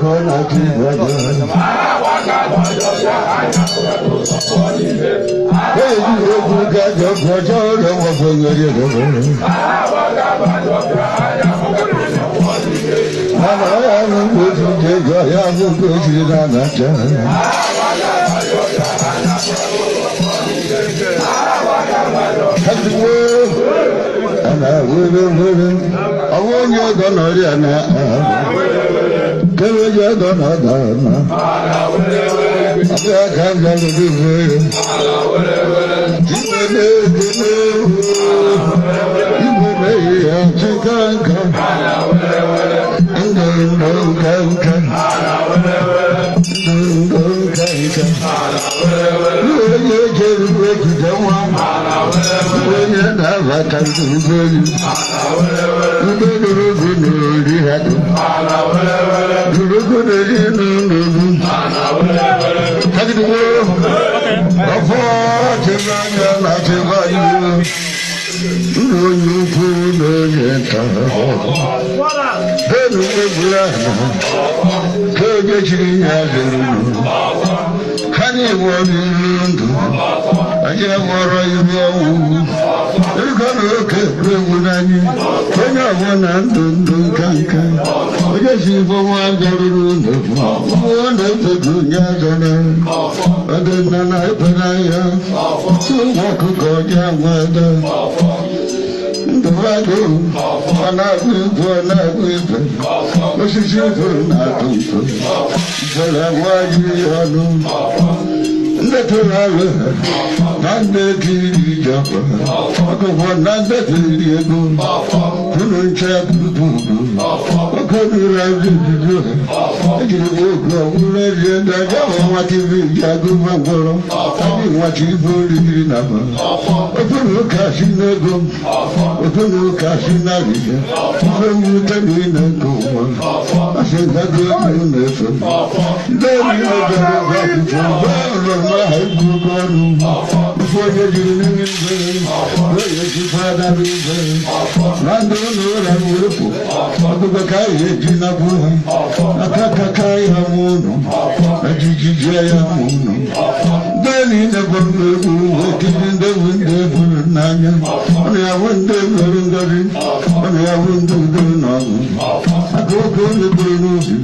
Ego na-achị igwe egwu ga-aja ọgwụ ọjọọ ụlọ nwafọ nwere ego. Mana ya bụ otu ego ya bụ otu na-anacha. Ọwọ́ onye ọgọ nọrịa na kebe onye ọgọ nọ na abịa ka m bịara n'ugbo igwe na-ekele igwe na-eyi ya chika nka ndụ ndụ nka nka ndụ ndụ nka nka onye jere ejide nwa onye na-abata ụgbọelu ụgbọelu n'ori ha durugu n'ori n'ugwu kagidugbo ọfọ chebe anya na chebe anyị ndụ onye ukwu na onye nta elu egburu ahụ ka onye chiri ya zere anyị nwere iru ndụ anyị nwere iru ọnwụ ego na oke egwu n'anyị onye ọbụla ndụ ndụ nka nka onye si ife nwa bịaruru ụlọ mmụọ na-efego onye azọna ọdịna na ekpere ya ụmụ ọkụkọ onye nwada ndụ agụ ọ na-agụ igwe ọ na-agụ igwe osisi ifuru na-atụ mfe mfere nwaanyị ọnụ ndị tụrụ alụ na ndị tiri ijọba ọgụgụ na ndị tiri ego unu nche gburugburu oke nụrụ azụ ejiri m oge ọbụrụ ezie ndị aja bụ nwata ibe ji agụba mkpọrọ adị nwata ibe oriri na ba ofe na ụka si n'ego ofe na ụka si n'arịrịa ife mwute na ị na-nke ụwa asị ndago ego na-efe ndị niile bịara ebe akwụkwọ ụlọ ha egwu oke ọnụ ife onye jiri n'ime ibe onye jikwa adara ibe na ndị ụlọ ụra wepụ ọgụgụ ka anyị eji nabụ ha aka kaka ya mụ ụnụ na jijiji ya mụ ụnụ ndị niile gbara egwu ekiri ndị bụ ndị bụrụ n'anya ọnụ ya bụ ndị nwere ngọzi ọnụ ya bụ ndị udo na ọṅụ aka oke onye gburu n'ubi.